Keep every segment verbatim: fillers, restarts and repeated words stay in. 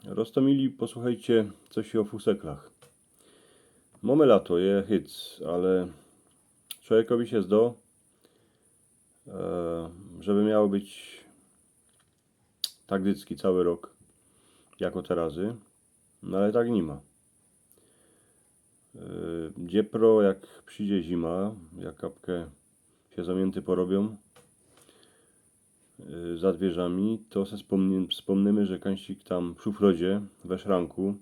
Roztōmili, posłuchejcie coś ô fuseklach. Mōmy lato, je hyc, ale człowiekowi sie zdo, e, żeby miało być tak dycki cały rok, jako te razy. No ale tak ni ma. E, dziepro, jak przyjdzie zima, jak kapke sie zamiynty porobiōm, e, za dwierzami, to se spōmny-, spōmnymy, że kańsik tam w szuflodzie, we szranku,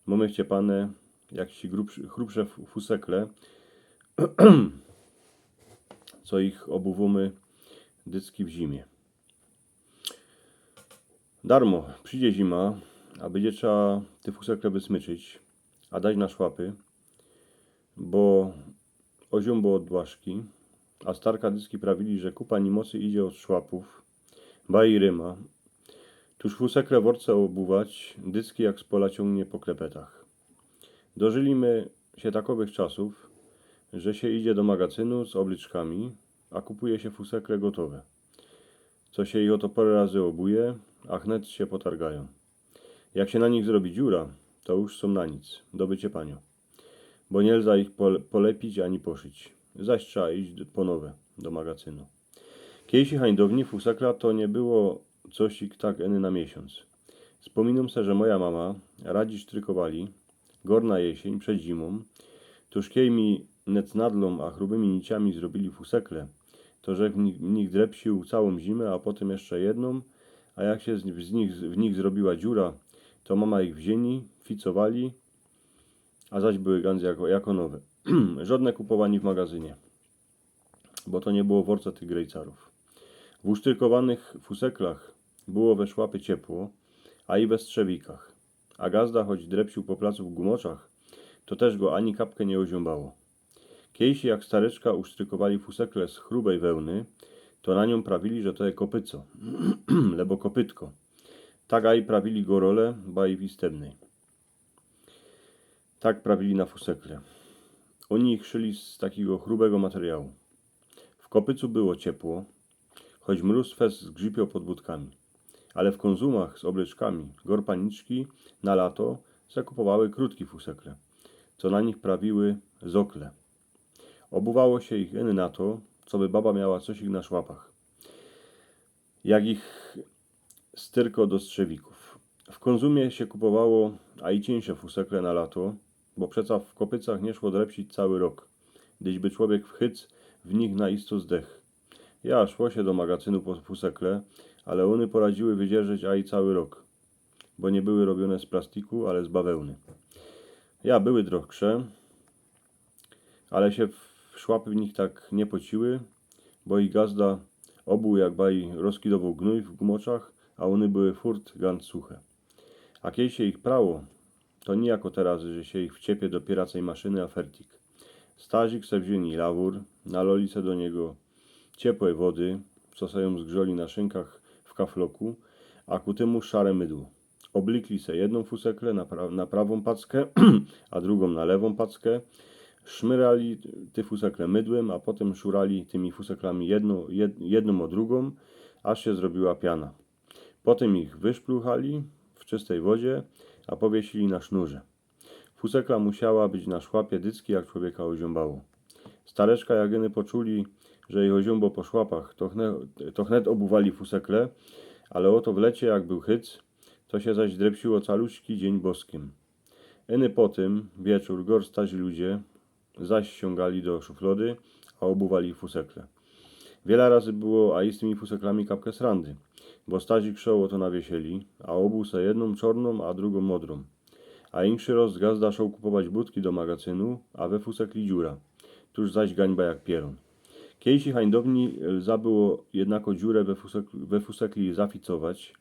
mōmy wciepane jakieś grubsze, chrubsze fu-, fusekle, co ich ôbuwōmy dycki w zimie. Darmo, przyjdzie zima, a bydzie trzeba te fusekle wysmyczyć, a dać na szłapy, bo ôziōmbło ôd błaszki, a starka dycki prawili, że kupa nimocy idzie ôd szłapōw, ba i ryma. Tōż fusekle worce ôbuwać, dycki jak z pola ciōngnie po klepetach. Dożyli my sie takowych czasōw, że sie idzie do magacynu z ôblyczkami, a kupuje sie fusekle gotowe. Co sie ich ô to pora razy ôbuje, a hnet sie potargajōm. Jak sie na nich zrobi dziura, to już sōm na nic, do wyciepaniŏ. Bo niy lza ich pole-, polepić ani poszyć. Zaś trzeba iś d-, po nowe do magacynu. Kiejsi hańdowni fusekla to niy było coś jak tak eny na miesiōnc. Spōminōm se, że moja mama radzi sztrykowali, gŏr na jesiyń, przed zimōm, tōż kiej mi net nadlōm a chrubymi niciami zrobiyli fusekle, to żech w nich, w nich drepsiōł całōm zimã, a potym jeszcze jednōm, a jak sie z, z nich, w nich zrobiła dziura, to mama ich wziyni, ficowali, a zaś były gans jako, jako nowe. Żŏdne kupowani w magazynie, bo to niy było worce tych grejcarōw. W usztrykowanych fuseklach było we szłapy ciepło, a i we strzewikach. A gazda, choć drepsiōł po placu w gumoczach, to tyż go ani kapke niy ôziōmbało. Kiejsi jak stareczka usztrykowali fusekle z chrubej wełny, to na niōm prawili, że to je kopyco, lebo kopytko. Tak aj prawili gŏrole, ba i w Istebnyj. Tak prawili na fusekle. Ôni ich szyli z takigo chrubego materiału. W kopycu było ciepło, choć mrōz fest zgrzypioł pod bōdkami. Ale w kōnzumach z ôbleczkami, gŏr paniczki, na lato se kupowały krōtki fusekle, co na nich prawiły zokle. Ôbuwało sie ich eny na to, coby baba miała coś ich na szłapach, jak ich styrko do strzewikōw. W kōnzumie sie kupowało a i ciyńsze fusekle na lato, bo przeca w kopycach niy szło drepsić cały rok, gdyś by człowiek w hyc w nich na isto zdech. Ja, szło sie do magacynu po fusekle, ale ône poradziły wydzierżyć a i cały rok, bo niy były robiyne z plastiku, ale z bawełny. Ja, były droższe, ale sie w szłapy w nich tak niy pociły, bo ich gazda ôbuł jak baj rozkidowoł gnōj w gumoczach, a ône były furt gans suche. A kiej sie ich prało, to niy jako te razy, że sie ich wciepie do pieracej maszyny a fertik. Starzik se wziyni lawur, naloli se do niego ciepłej wody, co se jōm zgrzoli na szynkach w kafloku, a ku tymu szare mydło. Ôblikli se jednōm fuseklę na pra-, na prawōm paczkã, a drugōm na lewōm paczkã. Szmyrali te fusekle mydłym, a potym szurali tymi fuseklami jedno, jed-, jednōm ô drugōm, aż sie zrobiła piana. Potym ich wyszpluchali w czystej wodzie, a powiesili na sznurze. Fusekla musiała być na szłapie dycki, jak człowieka ôziōmbało. Stareczka, jak eny poczuli, że ich ôziōmbło po szłapach, to hne-, to hnet ôbuwali fusekle, ale ô to w lecie, jak bōł hyc, to sie zaś drepsiło caluśki dziyń boskym. Eny potym, wieczōr, gŏr starzi ludzie zaś siōngali do szuflody, a ôbuwali fusekle. Wiela razy było a i z tymi fuseklami kapke srandy, bo starzik szoł ô to nawiesili, a ôbuł se jednōm czŏrnōm, a drugōm modrōm. A inszy rŏz gazda szoł kupować bōdki do magacynu, a we fusekli dziura. Tōż zaś gańba jak pierōn. Kiejsi hańdowni lza było jednako dziurã we fusek-, we fusekli zaficować,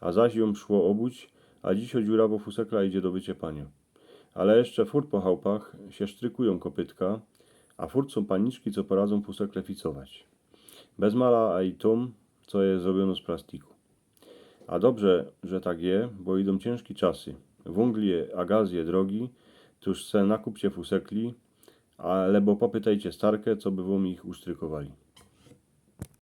a zaś jōm szło ôbuć, a dzisiŏ dziurawŏ fusekla idzie do wyciepaniŏ. Ale jeszcze furt po chałpach sie sztrykujōm kopytka, a furt sōm paniczki, co poradzōm fusekle ficować. Bez mala a i tōm, co je zrobiōnŏ z plastiku. A dobrze, że tak je, bo idōm ciynżki czasy. Wōngel je, a gaz je drogi, tōż se nakupcie fusekli, albo popytejcie starke, co by wōm ich usztrykowali.